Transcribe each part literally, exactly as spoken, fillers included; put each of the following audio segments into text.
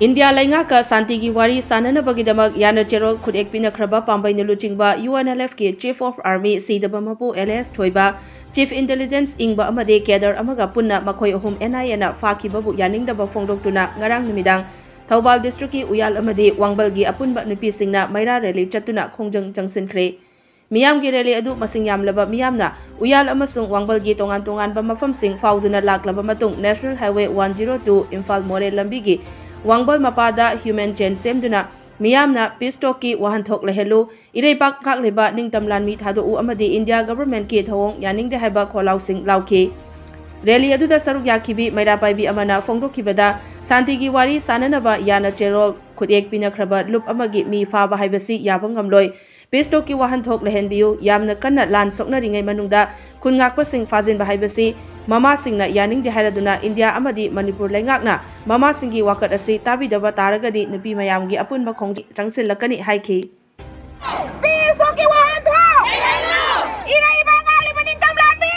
India ꯂꯩꯉꯥꯛꯀ ꯁꯥꯟꯇꯤꯒꯤ ꯋꯥꯔꯤ ꯁꯥꯟꯅꯅꯕꯒꯤꯗꯃꯛ ꯌꯥꯅ ꯆꯦꯔꯣꯜ ꯈꯨꯠꯌꯦꯛ ꯄꯤꯅꯈ꯭ꯔꯕ ꯄꯥꯝꯕꯩꯅ ꯂꯨꯆꯤꯡꯕ ꯌꯨ ꯑꯦꯟ ꯑꯦꯜ ꯑꯦꯐꯀꯤ ꯆꯤꯐ ꯑꯣꯐ ꯑꯥꯔꯃꯤ ꯁꯤꯗꯕ ꯃꯄꯨ ꯑꯦꯜ ꯑꯦꯁ ꯊꯣꯏꯕ, ꯆꯤꯐ ꯏꯟꯇꯦꯂꯤꯖꯦꯟꯁ ꯏꯪꯕ ꯑꯃꯗꯤ ꯀꯦꯗꯔ ꯑꯃꯒ ꯄꯨꯟꯅ ꯃꯈꯣꯏ ꯑꯍꯨꯝ ꯑꯦꯟ ꯑꯥꯏ ꯑꯦꯅ ꯐꯥꯈꯤꯕꯕꯨ ꯌꯥꯅꯤꯡꯗꯕ ꯐꯣꯡꯗꯣꯛꯇꯨꯅ ꯉꯔꯥꯡ ꯅꯨꯃꯤꯗꯥꯡ ꯊꯧꯕꯥꯜ ꯗꯤꯁꯇ꯭ꯔꯤꯛꯀꯤ ꯎꯌꯥꯜ ꯑꯃꯗꯤ ꯋꯥꯡꯕꯜꯒꯤ ꯑꯄꯨꯟꯕ ꯅꯨꯄꯤꯁꯤꯡꯅ ꯃꯩꯔꯥ ꯔꯦꯂꯤ ꯆꯠꯇꯨꯅ ꯈꯣꯡꯖꯪ ꯆꯪꯁꯤꯟꯈ꯭ꯔꯦ꯫ ꯃꯤꯌꯥꯝꯒꯤ ꯔꯦꯂꯤ ꯑꯗꯨ ꯃꯁꯤꯡ ꯌꯥꯝꯂꯕ ꯃꯤꯌꯥꯝꯅ ꯎꯌꯥꯜ ꯑꯃꯁꯨꯡ ꯋꯥꯡꯕꯜꯒꯤ ꯇꯣꯉꯥꯟ ꯇꯣꯉꯥꯟꯕ ꯃꯐꯝꯁꯤꯡ ꯐꯥꯎꯗꯨꯅ ꯂꯥꯛꯂꯕ ꯃꯇꯨꯡ National Highway one zero two Imphal ꯃꯣꯔꯦ ꯂꯝꯕꯤꯒꯤ ꯋꯥꯡꯕꯜ ꯃꯄꯥꯗ ꯍ꯭ꯌꯨꯃꯦꯟ ꯆꯦꯟ ꯁꯦꯝꯗꯨꯅ ꯃꯤꯌꯥꯝꯅ ꯄꯤꯁ ꯇꯣꯛꯀꯤ ꯋꯥꯍꯟꯊꯣꯛ ꯂꯩꯍꯜꯂꯨ, ꯏꯔꯩꯄꯥꯛ ꯉꯥꯛꯂꯤꯕ ꯅꯤꯡꯇꯝ ꯂꯥꯟꯃꯤ ꯊꯥꯗꯣꯛꯎ ꯑꯃꯗꯤ ꯏꯟꯗꯤꯌꯥ ꯒꯚꯔꯟꯃꯦꯟꯠꯀꯤ ꯊꯧꯑꯣꯡ ꯌꯥꯅꯤꯡꯗꯦ ꯍꯥꯏꯕ ꯈꯣꯜꯂꯥꯎꯁꯤꯡ ꯂꯥꯎꯈꯤ꯫ ꯔꯦꯂꯤ ꯑꯗꯨꯗ ꯁꯔꯨꯛ ꯌꯥꯈꯤꯕꯤ ꯃꯩꯔꯥ ꯄꯥꯏꯕꯤ ꯑꯃꯅ ꯐꯣꯡꯗꯣꯛꯈꯤꯕꯗ, ꯁꯥꯟꯇꯤꯒꯤ ꯋꯥꯔꯤ ꯁꯥꯟꯅꯅꯕ ꯌꯥꯅ ꯆꯦꯔꯣꯜ ꯈꯨꯠꯌꯦꯛ ꯄꯤꯅꯈ꯭ꯔꯕ ꯂꯨꯞ ꯑꯃꯒꯤ ꯃꯤ ꯐꯥꯕ ꯍꯥꯏꯕꯁꯤ ꯌꯥꯕ ꯉꯝꯂꯣꯏ꯫ ꯄꯤꯁ ꯇꯣꯛꯀꯤ ꯋꯥꯍꯟꯊꯣꯛ ꯂꯩꯍꯟꯕꯤꯌꯨ꯫ ꯌꯥꯝꯅ ꯀꯟꯅ ꯂꯥꯟ ꯁꯣꯛꯅꯔꯤꯉꯩ ꯃꯅꯨꯡꯗ ꯈꯨꯟ ꯉꯥꯛꯄꯁꯤꯡ ꯐꯥꯖꯤꯟꯕ ꯍꯥꯏꯕꯁꯤ ꯃꯃꯥꯁꯤꯡꯅ ꯌꯥꯅꯤꯡꯗꯦ ꯍꯥꯏꯔꯗꯨꯅ ꯏꯟꯗꯤꯌꯥ ꯑꯃꯗꯤ ꯃꯅꯤꯄꯨꯔ ꯂꯩꯉꯥꯛꯅ ꯃꯃꯥꯁꯤꯡꯒꯤ ꯋꯥꯀꯠ ꯑꯁꯤ ꯇꯥꯕꯤꯗꯕ ꯇꯥꯔꯒꯗꯤ ꯅꯨꯄꯤ ꯃꯌꯥꯝꯒꯤ ꯑꯄꯨꯟꯕ ꯈꯣꯡꯖꯪ ꯆꯪꯁꯤꯜꯂꯛꯀꯅꯤ ꯍꯥꯏꯈꯤ꯫ ꯄꯤꯁ ꯇꯣꯛꯀꯤ ꯋꯥꯍꯟꯊꯣꯛ! ꯏꯔꯩꯕꯥꯛ ꯉꯥꯛꯂꯤꯕ ꯅꯤꯡꯇꯝ ꯂꯥꯟꯃꯤ!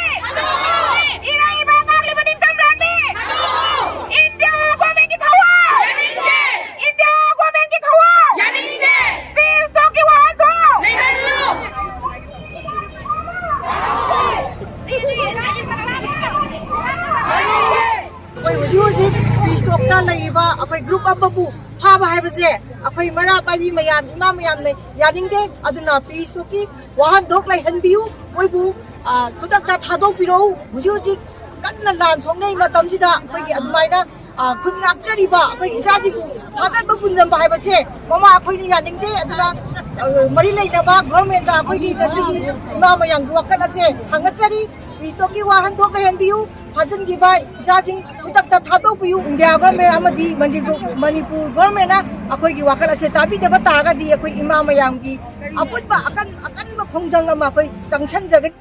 ꯏꯔꯩꯕꯥꯛ ꯉꯥꯛꯂꯤꯕ ꯅꯤꯡꯇꯝ ꯂꯥꯟꯃꯤ! ꯏꯟꯗꯤꯌꯥ ꯒꯣꯔꯃꯦꯟꯒꯤ ꯊꯧꯑꯣꯡ! ꯏꯟꯗꯤꯌꯥ ꯒꯣꯔꯃꯦꯟꯒꯤ ꯊꯧꯑꯣꯡ! ꯄꯤꯁ ꯇꯣꯛꯀꯤ ꯋꯥꯍꯟꯊꯣꯛ! ꯑꯩꯈꯣꯏ ꯍꯧꯖꯤꯛ ꯍꯧꯖꯤꯛ ꯄꯤꯁ ꯇꯣꯛꯇ ꯂꯩꯔꯤꯕ ꯑꯩꯈꯣꯏ ꯒ꯭ꯔꯨꯞ ꯑꯃꯕꯨ ꯐꯥꯕ ꯍꯥꯏꯕꯁꯦ ꯑꯩꯈꯣꯏ ꯃꯩꯔꯥ ꯄꯥꯏꯕꯤ ꯃꯌꯥꯝ, ꯏꯃꯥ ꯃꯌꯥꯝꯅ ꯌꯥꯅꯤꯡꯗꯦ꯫ ꯑꯗꯨꯅ ꯄꯤꯁ ꯇꯣꯛꯀꯤ ꯋꯥꯍꯟꯊꯣꯛ ꯂꯩꯍꯟꯕꯤꯌꯨ, ꯃꯣꯏꯕꯨ, ꯑ, ꯈꯨꯗꯛꯇ ꯊꯥꯗꯣꯛꯄꯤꯔꯛꯎ꯫ ꯍꯧꯖꯤꯛ ꯍꯧꯖꯤꯛ ꯀꯟꯅ ꯂꯥꯟ ꯁꯣꯛꯅꯔꯤ ꯃꯇꯝꯁꯤꯗ ꯑꯩꯈꯣꯏꯒꯤ ꯑꯗꯨꯃꯥꯏꯅ, ꯑ, ꯈꯨꯟ ꯉꯥꯛꯆꯔꯤꯕ ꯑꯩꯈꯣꯏꯒꯤ ꯏꯆꯥꯁꯤꯡꯕꯨ ꯊꯥꯖꯟꯕ ꯄꯨꯟꯁꯤꯟꯕ ꯍꯥꯏꯕꯁꯦ ꯃꯃꯥ ꯑꯩꯈꯣꯏꯅ ꯌꯥꯅꯤꯡꯗꯦ꯫ ꯑꯗꯨꯅ, ꯑ, ꯃꯔꯤ ꯂꯩꯅꯕ ꯒꯣꯔꯃꯦꯟꯗ ꯑꯩꯈꯣꯏꯒꯤ ꯉꯁꯤꯒꯤ ꯏꯃꯥ ꯃꯌꯥꯝꯒꯤ ꯋꯥꯀꯠ ꯑꯁꯦ ꯊꯥꯡꯒꯠꯆꯔꯤ꯫ ꯄꯤꯁ ꯇꯣꯛꯀꯤ ꯋꯥꯍꯟꯊꯣꯛ ꯂꯩꯍꯟꯕꯤꯌꯨ, ꯐꯥꯖꯤꯟꯈꯤꯕ ꯏꯆꯥꯁꯤꯡ ꯈꯨꯗꯛꯇ ꯊꯥꯗꯣꯛꯄꯤꯌꯨ꯫ ꯏꯟꯗꯤꯌꯥ ꯒꯣꯔꯃꯦꯟ ꯑꯃꯗꯤ ꯃꯅꯤꯄꯨꯔ, ꯃꯅꯤꯄꯨꯔ ꯒꯣꯔꯃꯦꯟꯅ ꯑꯩꯈꯣꯏꯒꯤ ꯋꯥꯀꯠ ꯑꯁꯦ ꯇꯥꯕꯤꯗꯕ ꯇꯥꯔꯒꯗꯤ ꯑꯩꯈꯣꯏ ꯏꯃꯥ ꯃꯌꯥꯝꯒꯤ ꯑꯄꯨꯟꯕ ꯑꯀꯟ-, ꯑꯀꯟꯕ ꯈꯣꯡꯖꯪ ꯑꯃ ꯑꯩꯈꯣꯏ ꯆꯪꯁꯤꯟꯖꯒꯅꯤ꯫